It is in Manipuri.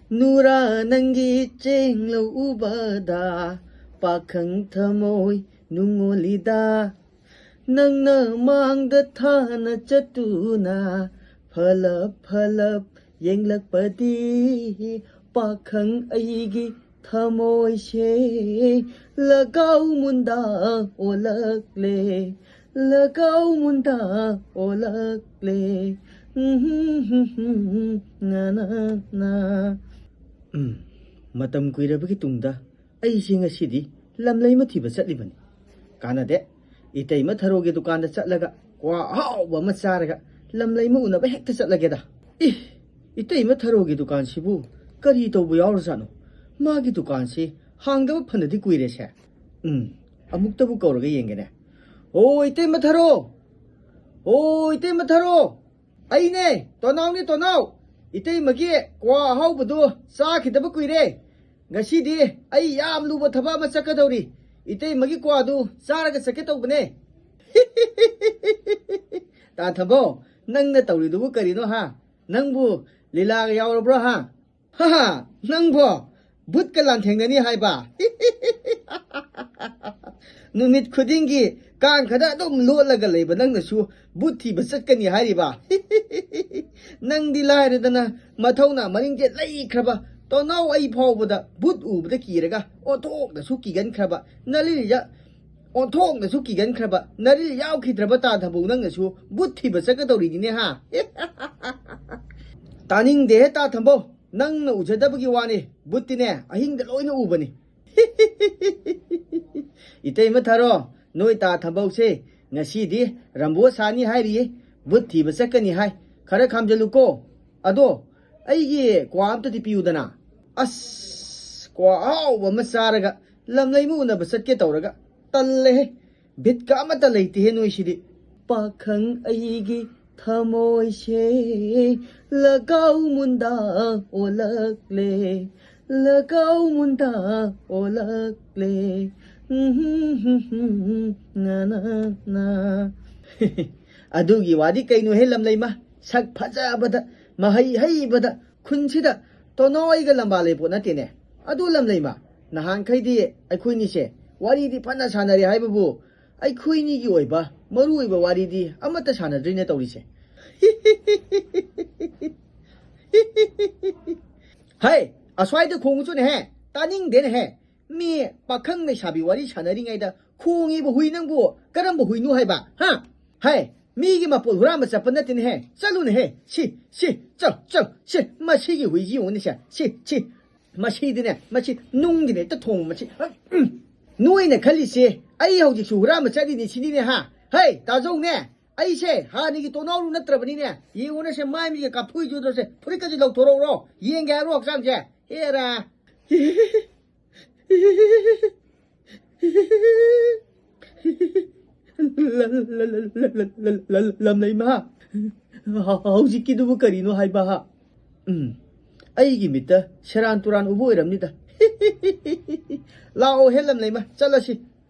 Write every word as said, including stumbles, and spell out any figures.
ꯅꯨꯔꯥ ꯅꯪꯒꯤ ꯆꯦꯡ ꯂꯧ ꯎꯕꯗ ꯄꯥꯈꯪ ꯊꯃꯣꯏ ꯅꯨꯡꯉꯣꯜꯂꯤꯗ꯫ ꯅꯪꯅ ꯃꯥꯡꯗ ꯊꯥꯅ ꯆꯠꯇꯨꯅ ꯐꯂꯞ ꯐꯂꯞ ꯌꯦꯡꯂꯛꯄꯗꯤ ꯄꯥꯈꯪ ꯑꯩꯒꯤ ꯊꯃꯣꯏꯁꯦ ꯂꯒꯥꯎ ꯃꯨꯟꯗꯥ ꯑꯣꯜꯂꯛꯂꯦ, ꯂꯒꯥꯎ ꯃꯨꯟꯗꯥ ꯑꯣꯜꯂꯛꯂꯦ꯫ ꯎꯝ, ꯅꯥ, ꯅꯥ, ꯅꯥ꯫ ꯎꯝ, ꯃꯇꯝ ꯀꯨꯏꯔꯕꯒꯤ ꯇꯨꯡꯗ ꯑꯩꯁꯦ ꯉꯁꯤꯗꯤ ꯂꯝꯂꯩꯃ ꯊꯤꯕ ꯆꯠꯂꯤꯕꯅꯤ꯫ ꯀꯥꯟꯅꯗꯦ, ꯏꯇꯩꯃ ꯊꯔꯣꯒꯤ ꯗꯨꯀꯥꯟꯗ ꯆꯠꯂꯒ ꯀ꯭ꯋꯥ ꯑꯍꯥꯎꯕ ꯑꯃ ꯆꯥꯔꯒ ꯂꯝꯂꯩꯃ ꯎꯅꯕ ꯍꯦꯛꯇ ꯆꯠꯂꯒꯦꯗ꯫ ꯏ, ꯏꯇꯩꯃ ꯊꯔꯣꯒꯤ ꯗꯨꯀꯥꯟꯁꯤꯕꯨ ꯀꯔꯤ ꯇꯧꯕ ꯌꯥꯎꯔꯖꯥꯠꯅꯣ? ꯃꯥꯒꯤ ꯗꯨꯀꯥꯟꯁꯤ ꯍꯥꯡꯗꯕ ꯐꯅꯗꯤ ꯀꯨꯏꯔꯦꯁꯦ꯫ ꯎꯝ, ꯑꯃꯨꯛꯇꯕꯨ ꯀꯧꯔꯒ ꯌꯦꯡꯒꯦꯅꯦ꯫ ꯑꯣ, ꯏꯇꯩꯃ ꯊꯔꯣ! ꯑꯣ, ꯏꯇꯩꯃ ꯊꯔꯣ! ꯑꯩꯅꯦ, ꯇꯣꯅꯥꯎꯅꯦ, ꯇꯣꯅꯥꯎ! ꯏꯇꯩꯃꯒꯤ ꯀ꯭ꯋꯥ ꯑꯍꯥꯎꯕꯗꯨ ꯆꯥꯈꯤꯗꯕ ꯀꯨꯏꯔꯦ꯫ ꯉꯁꯤꯗꯤ ꯑꯩ ꯌꯥꯝ ꯂꯨꯕ ꯊꯕꯛ ꯑꯃ ꯆꯠꯀꯗꯧꯔꯤ꯫ ꯏꯇꯩꯃꯒꯤ ꯀ꯭ꯋꯥꯗꯨ ꯆꯥꯔꯒ ꯆꯠꯀꯦ ꯇꯧꯕꯅꯦ꯫ ꯇꯥ ꯊꯝꯕꯧ, ꯅꯪꯅ ꯇꯧꯔꯤꯗꯨꯕꯨ ꯀꯔꯤꯅꯣ ꯍꯥ? ꯅꯪꯕꯨ ꯂꯤꯂꯥꯒ ꯌꯥꯎꯔꯕ꯭ꯔꯣ ꯍꯥ? ꯍꯥ, ꯅꯪꯕꯣ ꯚꯨꯠꯀ ꯂꯥꯟꯊꯦꯡꯅꯅꯤ ꯍꯥꯏꯕ? ꯅꯨꯃꯤꯠ ꯈꯨꯗꯤꯡꯒꯤ ꯀꯥꯡꯈꯗ ꯑꯗꯨꯝ ꯂꯣꯠꯂꯒ ꯂꯩꯕ ꯅꯪꯅꯁꯨ ꯚꯨꯠ ꯊꯤꯕ ꯆꯠꯀꯅꯤ ꯍꯥꯏꯔꯤꯕ? ꯅꯪꯗꯤ ꯂꯥꯏꯔꯗꯅ ꯃꯊꯧꯅꯥ ꯃꯔꯤꯡꯁꯦ ꯂꯩꯈ꯭ꯔꯕ ꯇꯣꯅꯥꯎ ꯑꯩ ꯐꯥꯎꯕꯗ ꯚꯨꯠ ꯎꯕꯗ ꯀꯤꯔꯒ ꯑꯣꯟꯊꯣꯛꯅꯁꯨ ꯀꯤꯒꯟꯈ꯭ꯔꯕ ꯅꯂꯤꯜ ꯌꯥ-, ꯑꯣꯟꯊꯣꯛꯅꯁꯨ ꯀꯤꯒꯟꯈ꯭ꯔꯕ ꯅꯔꯤꯜ ꯌꯥꯎꯈꯤꯗ꯭ꯔꯕ ꯇꯥ ꯊꯝꯕꯧ ꯅꯪꯅꯁꯨ ꯚꯨꯠ ꯊꯤꯕ ꯆꯠꯀꯗꯧꯔꯤꯅꯤꯅꯦ ꯍꯥ? ꯇꯥꯅꯤꯡꯗꯦꯍꯦ ꯇꯥ ꯊꯝꯕꯧ, ꯅꯪꯅ ꯎꯖꯗꯕꯒꯤ ꯋꯥꯅꯤ, ꯚꯨꯠꯇꯤꯅꯦ ꯑꯍꯤꯡꯗ ꯂꯣꯏꯅ ꯎꯕꯅꯤ꯫ ꯏꯇꯩꯃ ꯊꯥꯔꯣ, ꯅꯣꯏ ꯇꯥ ꯊꯝꯕꯧꯁꯦ ꯉꯁꯤꯗꯤ ꯔꯝꯕꯣ ꯁꯥꯅꯤ ꯍꯥꯏꯔꯤꯌꯦ, ꯚꯨꯠ ꯊꯤꯕ ꯆꯠꯀꯅꯤ ꯍꯥꯏ, ꯈꯔ ꯈꯥꯝꯖꯜꯂꯨꯀꯣ꯫ ꯑꯗꯣ ꯑꯩꯒꯤ ꯀ꯭ꯋꯥ ꯑꯝꯇꯗꯤ ꯄꯤꯌꯨꯗꯅ꯫ ꯑꯁ, ꯀ꯭ꯋꯥ ꯑꯍꯥꯎꯕ ꯑꯃ ꯆꯥꯔꯒ ꯂꯝꯂꯩꯃ ꯎꯅꯕ ꯆꯠꯀꯦ ꯇꯧꯔꯒ ꯇꯜꯂꯦꯍꯦ꯫ ꯕꯤꯠꯀ ꯑꯃꯠꯇ ꯂꯩꯇꯦꯍꯦ ꯅꯣꯏꯁꯤꯗꯤ꯫ ꯄꯥꯈꯪ ꯑꯩꯒꯤ ꯊꯃꯣꯏꯁꯦ ꯂꯒꯥꯎ ꯃꯨꯟꯗꯥ ꯑꯣꯜꯂꯛꯂꯦ, ꯂꯒꯥꯎ ꯃꯨꯟꯗꯥ ꯑꯣꯜꯂꯛꯂꯦ꯫ ꯎꯝ, ꯅꯥ, ꯅꯥ, ꯅꯥ꯫ ꯑꯗꯨꯒꯤ ꯋꯥꯗꯤ ꯀꯩꯅꯣꯍꯦ ꯂꯝꯂꯩꯃ? ꯁꯛ ꯐꯖꯕꯗ, ꯃꯍꯩ ꯍꯩꯕꯗ, ꯈꯨꯟꯁꯤꯗ ꯇꯣꯅꯣ ꯑꯩꯒ ꯂꯝꯕꯥ ꯂꯩꯄꯣꯠ ꯅꯠꯇꯦꯅꯦ꯫ ꯑꯗꯨ ꯂꯝꯂꯩꯃ, ꯅꯍꯥꯟꯈꯩꯗꯤ ꯑꯩꯈꯣꯏꯅꯤꯁꯦ ꯋꯥꯔꯤꯗꯤ ꯐꯅ ꯁꯥꯟꯅꯔꯦ ꯍꯥꯏꯕꯕꯨ, ꯑꯩꯈꯣꯏꯅꯤꯒꯤ ꯑꯣꯏꯕ ꯃꯔꯨ ꯑꯣꯏꯕ ꯋꯥꯔꯤꯗꯤ ꯑꯃꯠꯇ ꯁꯥꯟꯅꯗ꯭ꯔꯤꯅꯦ ꯇꯧꯔꯤꯁꯦ꯫ ꯍꯩ, ꯑꯁ꯭ꯋꯥꯏꯗ ꯈꯣꯡꯉꯨꯆꯣꯅꯦꯍꯦ, ꯇꯥꯅꯤꯡꯗꯦꯅꯦꯍꯦ꯫ ꯃꯤ ꯄꯥꯈꯪ ꯂꯩꯁꯥꯕꯤ ꯋꯥꯔꯤ ꯁꯥꯟꯅꯔꯤꯉꯩꯗ ꯈꯣꯡꯉꯤꯕ ꯍꯨꯏ ꯅꯪꯕꯨ ꯀꯔꯝꯕ ꯍꯨꯏꯅꯣ ꯍꯥꯏꯕ? ꯍꯥ? ꯍꯩ, ꯃꯤꯒꯤ ꯃꯄꯣꯠ ꯍꯨꯔꯥꯟꯕ ꯆꯠꯄ ꯅꯠꯇꯦꯅꯦꯍꯦ꯫ ꯆꯠꯂꯨꯅꯦꯍꯦ꯫ ꯁꯤ, ꯁꯤ, ꯆꯠ, ꯆꯠ, ꯁꯤ, ꯃꯁꯤꯒꯤ ꯍꯨꯏꯁꯤ ꯌꯦꯡꯉꯨꯅꯦ ꯁꯦ꯫ ꯁꯤ, ꯁꯤ, ꯃꯁꯤꯗꯤꯅꯦ, ꯃꯁꯤ ꯅꯨꯡꯒꯤꯅꯦ ꯍꯦꯛꯇ ꯊꯣꯡꯕ ꯃꯁꯤ꯫ ꯎꯝ꯫ ꯅꯣꯏꯅ ꯈꯜꯂꯤꯁꯦ ꯑꯩ ꯍꯧꯖꯤꯛꯁꯨ ꯍꯨꯔꯥꯟꯕ ꯆꯠꯂꯤꯅꯤ ꯁꯤꯅꯤꯅꯦ ꯍꯥ? ꯍꯩ, ꯇꯥꯖꯧꯅꯦ, ꯑꯩꯁꯦ ꯍꯥꯟꯅꯒꯤ ꯇꯣꯅꯥꯎꯔꯨ ꯅꯠꯇ꯭ꯔꯕꯅꯤꯅꯦ꯫ ꯌꯦꯡꯉꯨꯅꯦ ꯁꯦ, ꯃꯥꯏ ꯃꯤꯒ ꯀꯥꯞꯊꯣꯛꯏ ꯖꯨꯗꯣꯁꯦ꯫ ꯐꯨꯔꯤꯠꯀꯁꯦ ꯂꯧꯊꯣꯔꯛꯎꯔꯣ? ꯌꯦꯡꯒꯦ ꯍꯥꯏꯕ꯭ꯔꯣ ꯍꯛꯆꯥꯡꯁꯦ? ꯍꯦꯔꯥ꯫ ꯂꯝꯂꯩꯃ, ꯍꯧꯖꯤꯛꯀꯤꯗꯨꯕꯨ ꯀꯔꯤꯅꯣ ꯍꯥꯏꯕ? ꯎꯝ, ꯑꯩꯒꯤ ꯃꯤꯠꯇ ꯁꯦꯔꯥꯟ ꯇꯨꯔꯥꯟ ꯎꯕ ꯑꯣꯏꯔꯝꯅꯤꯗ꯫ ꯂꯥꯛꯑꯣ ꯍꯦ ꯂꯝꯂꯩꯃ, ꯆꯠꯂꯁꯤ꯫